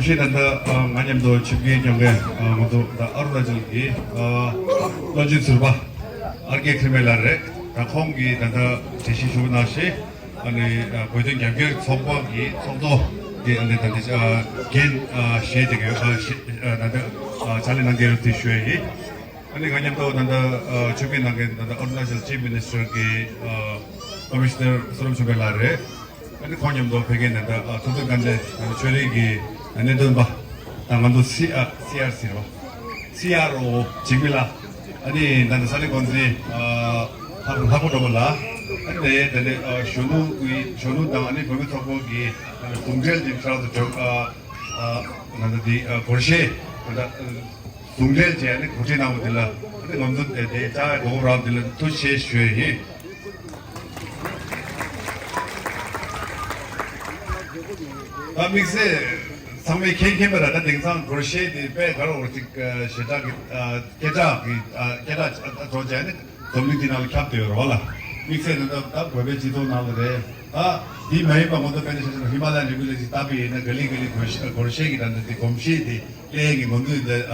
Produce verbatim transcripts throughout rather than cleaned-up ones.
ད་ལྟ་ང་མཉམ་དུ་ཆིབས་བསྒྱུར་སྐྱོང་མཁན་ང་ཚོ་ད་ཨ་རུ་ན་ཅལ་གྱི་བློན་ཆེན་ཟུར་པ་ཨར་ཀེ་ཁྲི་མེ་ལགས་རེད། ད་ཁོང་གིས་ད་ལྟ་འགྲེལ་བཤད་ཞུ་བ་ནང་བཞིན། ཨ་ནི་བོད་དོན་རྒྱབ་སྐྱོར་ཚོགས་པ་གི་ཚོགས་གཙོ་གི་ཨ་ནི་ད་ལྟ་འགན་བཞེས་བསྡད་ཀྱི་ཡོད། ད་ལྟ་ཕྱག་ལས་གནང་གི་ཡོད་དེ་ཞུ་ཡ་ཡིན། ཨ་ནི་ང་མཉམ་དུ་ད་ལྟ་ཆིབས་བསྒྱུར་གནང་མཁན་ད་ལྟ་ཨ་རུ་ན་ཅལ་ཅིབ་མི་ནི་སི་ཊར་གི་ཀོ་མི་ཤི་ནར་སུ་རམ་ཆོས་འཕེལ་ལགས་རེད། ཨ་ནི་ཁོང་མཉམ་དུ་ཕེབས་མཁན་ད་ལྟ་ཐུབ་བསྟན་དཀར་མཛེས་ཆོས་རིག་གི་གནད་དོན་པ། ད་ང་ཚོ་སི་ཨ་སི་ཨར་སི་རེད་པ། སི་ཨར་ཨོ་འཇིགས་མེད་ལགས། ཨ་ནི་ད་ལྟ་ས་གནས་འགོ་འཛིན་ལྷག་ལྷག་པ་སྒྲོལ་མ་ལགས། ཨ་ནི་ད་ལྟ་གཞོན་ནུ་གི་གཞོན་ནུ་དང་ཨ་ནི་བུད་མེད་ཚོགས་པ་གི་ཟུང་འབྲེལ་གྱི་ཁྲལ་དུ་གྲོས་ད་ལྟ་དེ་སྒོར་གཞས་ད་ལྟ་ཟུང་འབྲེལ་བྱས་ནས་གོ་སྒྲིག་གནང་བ་འདི་ལ་ང་ཚོ་དེ་དེ་ལྕགས་དགོས་རབ་འདི་ལ་ཐུགས་རྗེ་ཆེ་ཞུ་ཡ་ཡིན། ད་དམིགས་བསལ་ཚང་མས་མཁྱེན་མཁྱེན་པ་ར། ད་དེང་སང་སྒོར་གཞས་དེ་དཔེ་ག་རེ་བ་ཅིག་ཞེ་དྲག་གི་སྐད་གྲགས་ཀྱི་སྐད་གྲགས་འགྲོ་བྱས་ནས་འཛམ་གླིང་འདི་ནང་ལ་ཁྱབ་བསྡད་ཡོད་རེད་པ་ལགས། དམིགས་བསལ་ད་ད་བོད་པའི་སྤྱི་ཚོགས་ནང་ལ་རེད། ད་འདི་མ་ཡིན་པ་ང་ཚོ་དཔེར་ན་ཆ་བཞག་ན་ཧི་མ་ལ་ཡའི་རི་བོ་ལ་ཅིག་བལྟས་པ་ཡིན་ན་ག་ལེ་ག་ལེ་སྒོར་གཞས་སྒོར་གཞས་ཀྱི་ད་ལྟ་དེ་གོམས་གཤིས་དེ་སླེབས་ཀྱི་ང་ཚོའི་ད་ད་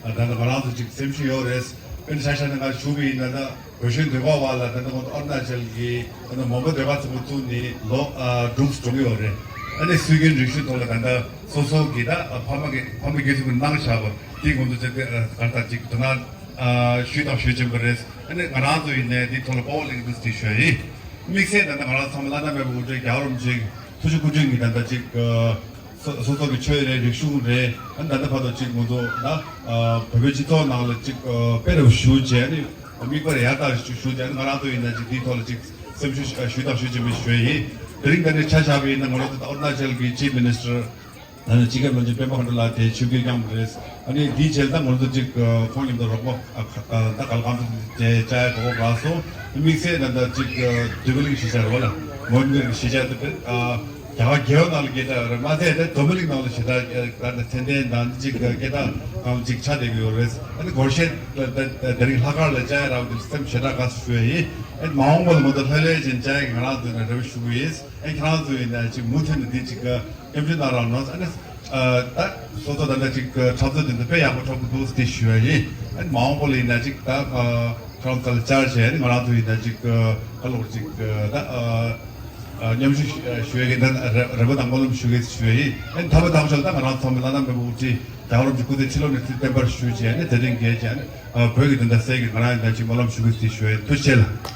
ལྟ་ང་རང་ཚོ་ཅིག་སེམས་ཤུགས་ཡོད་རེད། དཔེར་ན་ཆ་བཞག་ན་ང་ཞུ་བ་ཡིན་ན་ད་བོད་གཞོན་སྡེ་ཁག་བར་ལ་ད་ལྟ་ང་ཚོ་ཨ་རུ་ན་ཅལ་གྱི་ད་ལྟ་མོན་པ་སྡེ་ཁག་ཚོགས་པ་བཙུགས་ནས་ལོ་དྲུག་ཙམ་འགྲོ་གི་ཡོད་རེད། ཨ་ནི་སྲོལ་རྒྱུན་རིག་གཞུང་ཐོག་ལ་ད་ལྟ་སོ་སོ་གི་ད་ཕ་མ་གི་ཕ་མ་སྒེར་ཚུགས་ཀྱི་གནང་བཞག་པ་དེ་ང་ཚོ་ཅིག་ག་ད་ཅིག་དོ་སྣང་ཞུས་དང་ཞུ་བཞིན་པ་རེད། ཨ་ནི་ང་རང་ཚོ་ཡིན་ནའི་འདི་ཐོག་ལ་དཔའ་བོ་ལེགས་འདུག་ཅིག་ཞུ་ཡ་ཡིན། དམིགས་བསལ་ད་ལྟ་ང་རང་ཚང་མ་བླ་ན་མེད་པའི་དབུ་ཁྲིད་རྒྱལ་བ་རིན་པོ་ཆེ་ཐུགས་རྗེ་སྐུ་དྲིན་གྱིས་ད་ལྟ་ཅིག་སོ་སོ་སོ་གི་ཆོས་རེད། རིག་གཞུང་རེད། ཨ་ནི་ད་ལྟ་བར་དུ་ཅིག་ང་ཚོ་ད་བོད་པའི་སྤྱི་ཚོགས་ནང་ལ་ཅིག་དཔེ་རུ་ཞུགས་བྱས་ནས་དམིགས་པ་ཡར་དར་ཞུགས་བྱས་ནས་ང་རང་ཚོ་ཡིན་ན་ཅིག་འདིའི་ཐོག་ལ་ཅིག་སེམས་ཤུགས་ཞུ་དང་ཞུ་བྱེད་མི་ཞུ་ཡ་ཡིན། དེ་རིང་ད་ནི་ཆ་བཞག་པ་ཡིན་ན་ང་རང་ཚོ་ཨ་རུ་ན་ཅལ་གྱི་ཅིབ་མི་ནི་སི་ཊར་ད་ནི་སྤྱི་ཁྱབ་བློན་ཆེན་སྤེན་པ་མཁའ་འགྲོ་ལགས་དེ་ཆིབས་བསྒྱུར་བསྐྱངས་པ་རེད། ཨ་ནི་འདིའི་རྗེས་ལ་ད་ང་ཚོ་ཅིག་ཁོང་མཉམ་དུ་རོགས་པ་ད་ག་ལ་གང་ཚོ་དེ་བཅར་ཡ་གོ་སྐབས་རག་སོང་། དམིགས་བསལ་ད་ལྟ་ཅིག་ཌི་ཝེ་ལིང་ཞེས་བྱ་རེད་པ་ལགས། མོན་གྷོ་གི་ཞེས་བྱ་དེ་རྒྱ་གར་རྒྱལ་བ་ནང་ལ་སྐད་གྲགས་རེད། མ་ཚད་དེ་ཌི་ཝེ་ལིང་ནང་ལ་ཞེ་དྲག་ད་ལྟ་མཚན་ལྡན་དང་ཅིག་སྐད་གྲགས་གང་ཅིག་ཆགས་བསྡད་ཀྱི་ཡོད་རེད། ཨ་ནི་སྒོར་གཞས་དེ་རིང་ལྷག་དཀར་ལ་བཅར་ཡ་རག་པ་དེ་སེམས་ཞེ་དྲག་དགའ་བསུ་ཞུ་ཡ་ཡིན། ཨ་ནི་མ་འོངས་པ་ལ་མུ་མཐུད་ལྷོད་ལྷོད་བྱས་བཅར་ཡ་གི་ང་རང་ཚོ་ཡིན་ན་རེ་བ་ཞུ་གི་ཡིན། ཨ་ནི་ཁྱེད་རང་ཚོ་ཡིན་ན་ཅིག་མུ་མཐུད་ནས་འདི་ཅིག་མཉམ་ཞུགས་གནང་རོགས་གནང་། ཨ་ནི་ད་སོ་སོ་ད་ལྟ་ཅིག་འཁྲབ་ཚན་དེ་ཚོ་དཔེ་ཡག་པོ་འཁྲབ་ཀྱི་འདུག་དེ་ཞུ་ཡ་ཡིན། ཨ་ནི་མ་འོངས་པ་ལ་ཡིན་ན་ཅིག་ད་ཁྱེད་རང་ཚོ་ལ་བཅར་བྱས་ཨ་ནི་ང་རང་ཚོ་ཡིན་ན་ཅིག་ག་ལོག་ཅིག་ད་མཉམ་ཞུགས་ཞུ་ཡ་གི་ད་རེ་བ་དང་སྨོན་ལམ་ཞུ་གི་ཞུ་ཡ་ཡིན། ཨ་ནི་ད་བར་དང་ཆོག་ད་ང་རང་ཚོ་ཚང་མ་བླ་ན་མེད་པ་དབུ་ཁྲིད་རྒྱལ་བ་རིན་པོ་ཆེ་སྐུ་ཚེ་ཁྲི་ལོ་ནས་ཚེ་བརྟན་པར་ཞུ་བྱས་ཨ་ནི་དེ་རིང་གས་བྱས་ཨ་ནི་བོད་ཀྱི་བདེན་མཐའ་གསལ་གྱི་ང་རང་ཡིན་ན་ཅིག་སྨོན་ལམ་ཞུ་གི་ཞུ་ཡ་ཡིན། ཐུགས་རྗེ་ཆེ་ལགས།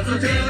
ཚོ་དེ་